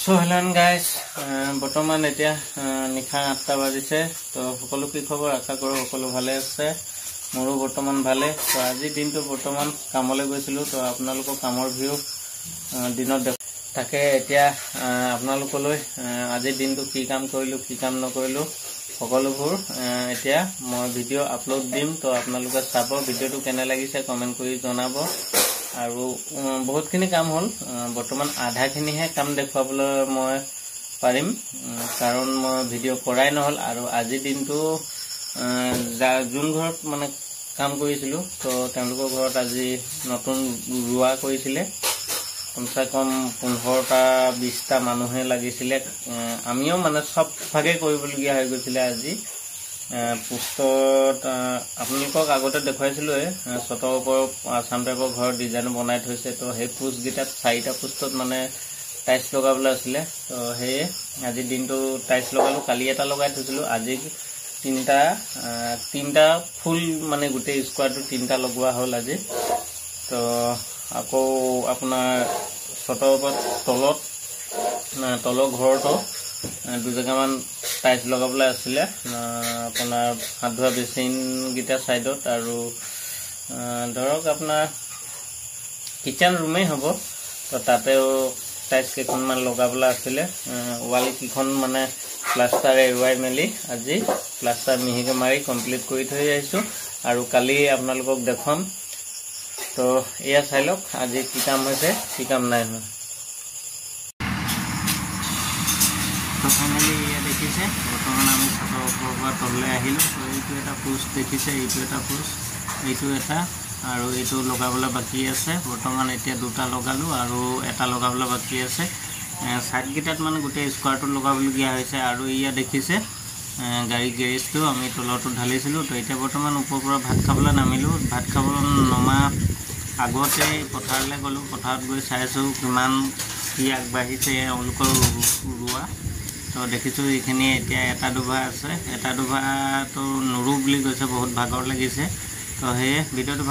চ' hello' guys, বৰ্তমান এতিয়া নিশা 8টা বাজিছে। তো সকলো কি খবৰ? আশা কৰোঁ সকলো ভালে আছে। মোৰো বৰ্তমান ভালে। তো আজিৰ দিনটো বৰ্তমান কামলৈ গৈছিলোঁ। তো আপোনালোকৰ কামৰ ভিউ দিনত দেখ তাকে এতিয়া আপোনালোকলৈ আজিৰ দিনটো কি কাম কৰিলোঁ, কি কাম নকৰিলোঁ, সকলোবোৰ এতিয়া মই ভিডিঅ' আপলোড দিম। তো আপোনালোকে চাব, ভিডিঅ'টো কেনে লাগিছে কমেণ্ট কৰি জনাব। আৰু বহুতখিনি কাম হ'ল, বৰ্তমান আধাখিনিহে কাম দেখুৱাবলৈ মই পাৰিম, কাৰণ মই ভিডিঅ' কৰাই নহ'ল। আৰু আজিৰ দিনটো যোন ঘৰত মানে কাম কৰিছিলোঁ, তো তেওঁলোকৰ ঘৰত আজি নতুন ৰোৱা কৰিছিলে। কমচে কম 15টা 20টা মানুহে লাগিছিলে। আমিও মানে চব ভাগে কৰিবলগীয়া হৈ গৈছিলে আজি। পোষ্টত আপোনালোকক আগতে দেখুৱাইছিলোঁৱে, চতৰ ওপৰত আছাম টাইপৰ ঘৰৰ ডিজাইন বনাই থৈছে। তো সেই পোষ্টকেইটাত 4টা পোষ্টত মানে টাইলছ লগাবলৈ আছিলে। তো সেয়ে আজিৰ দিনটো টাইলছ লগালোঁ। কালি এটা লগাই থৈছিলোঁ, আজি তিনিটা ফুল মানে গোটেই স্কোৱাৰটো 3টা লগোৱা হ'ল আজি। তো আকৌ আপোনাৰ চতৰ ওপৰত তলত তলৰ ঘৰটো দুজেগামান টাইলছ লগাবলৈ আছিলে, আপোনাৰ হাত ধোৱা বেচিনকেইটা ছাইডত আৰু ধৰক আপোনাৰ কিটচেন ৰুমেই হ'ব, তো তাতেও টাইলছ কেইখনমান লগাবলৈ আছিলে। ৱাল কেইখন মানে প্লাষ্টাৰ এৰুৱাই মেলি আজি প্লাষ্টাৰ মিহিকৈ মাৰি কমপ্লিট কৰি থৈ আহিছোঁ আৰু কালি আপোনালোকক দেখুৱাম। তো এয়া চাই লওক আজি কি কাম হৈছে, কি কাম নাই হোৱা। তো ফাইনেলি এয়া দেখিছে, বৰ্তমান আমি চাটৰ ওপৰৰ পৰা তললৈ আহিলোঁ। তো এইটো এটা পোষ্ট দেখিছে, এইটো এটা পোষ্ট, এইটো এটা আৰু এইটো লগাবলৈ বাকী আছে। বৰ্তমান এতিয়া 2টা লগালোঁ আৰু এটা লগাবলৈ বাকী আছে। ছাইডকেইটাত মানে গোটেই স্কোৱাৰটো লগাবলগীয়া হৈছে। আৰু এয়া দেখিছে গাড়ী গেৰেজটো আমি তলতো ঢালিছিলোঁ। তো এতিয়া বৰ্তমান ওপৰৰ পৰা ভাত খাবলৈ নামিলোঁ। ভাত খাবলৈ নমা আগতে পথাৰলৈ গ'লোঁ। পথাৰত গৈ চাইছোঁ কিমান কি আগবাঢ়িছে এওঁলোকৰ ৰোৱা। তো দেখিছোঁ এইখিনি এতিয়া এটা দুভা আছে, এটা দুভাটো নোৰো বুলি কৈছে, বহুত ভাগৰ লাগিছে। তো সেয়ে ভিডিঅ'টো